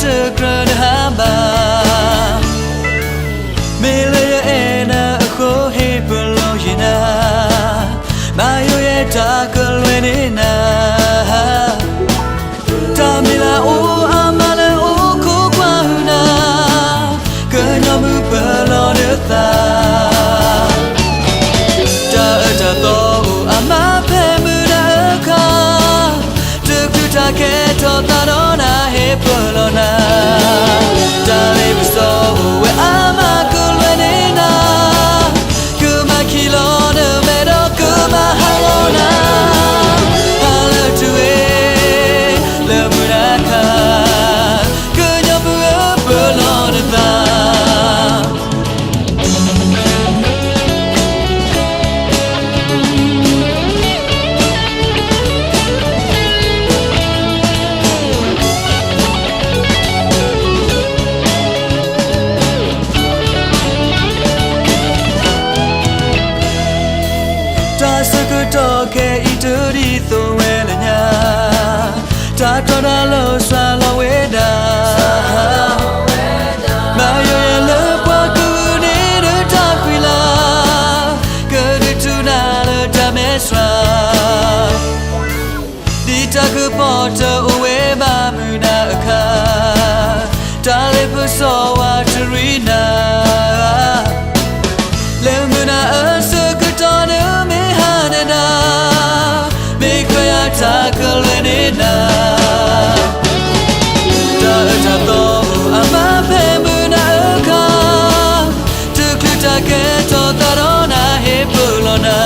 တကြၢးနဟါဘၣ်, မ့ၢ်လၢယအဲၣ်နၤအဃိ ဟ့ၣ်ပလီၢ်ယနၤ, မၤယိယဲတၢ်ကလွဲန့ၢ်နၤ, တၢ်မံၤလၢအိၣ်အါမးလၢအိၣ်ခိးကွၢ်ဟုနၤ, ကညီမုၢ်ပလီၢ်နသး, တၢ်အၢတၢ်သီအိၣ်အါမးဖဲမုၢ်နၤအခါ, တချုးတၢ်ကဲထီၣ်သးဒီးနၤဟ့ၣ်ပလီၢ်နၤ, တၢ်လ့ပစီအိၣ်ဝဲအါမးကလွဲန့ၢ်နၤ, ကမၤခံလီၤနမဲာ်ဒီးကမၤဟးဂီၤနၤ, ဟါလၢတဂ့ၤ လၢမုၢ်နၤခါ, ကညီမုၢ်ပလီၢ်နသး. တၢ်ဆၢကတီၢ်ခဲအံၤတဒ်သိးဝဲလၢညါ, တၢ်တီတၢ်လိၤစှၤလီၤဝဲဒၣ်, မၤယိယဲလၢပှၤကဂုာ်န့ၢ်နတၢ်ဃံလၤ, ကဒုးတူၢ်နၤလၢတၢ်မဲာ်ဆှး ဒ်တၢ်ကပီၤတအိၣ်ဝဲဘၣ်မုၢ်နၤအခါ, တၢ်လ့ပစီဝဲတရံးနၤ, လၢမုၢ်နၤအဆၢကတီၢ်နမ့ၢ်ဟါနဒၣ်, မ့ၢ်ခွဲးယာ်တၢ်ကလွဲန့ၢ်နၤ, တၢ်အၢတၢ်သီအိၣ်အါမးဖဲမုၢ်နၤအခါ, တချုးတၢ်ကဲထီၣ်သးဒီးနၤဟ့ၣ်ပလီၢ်နၤ,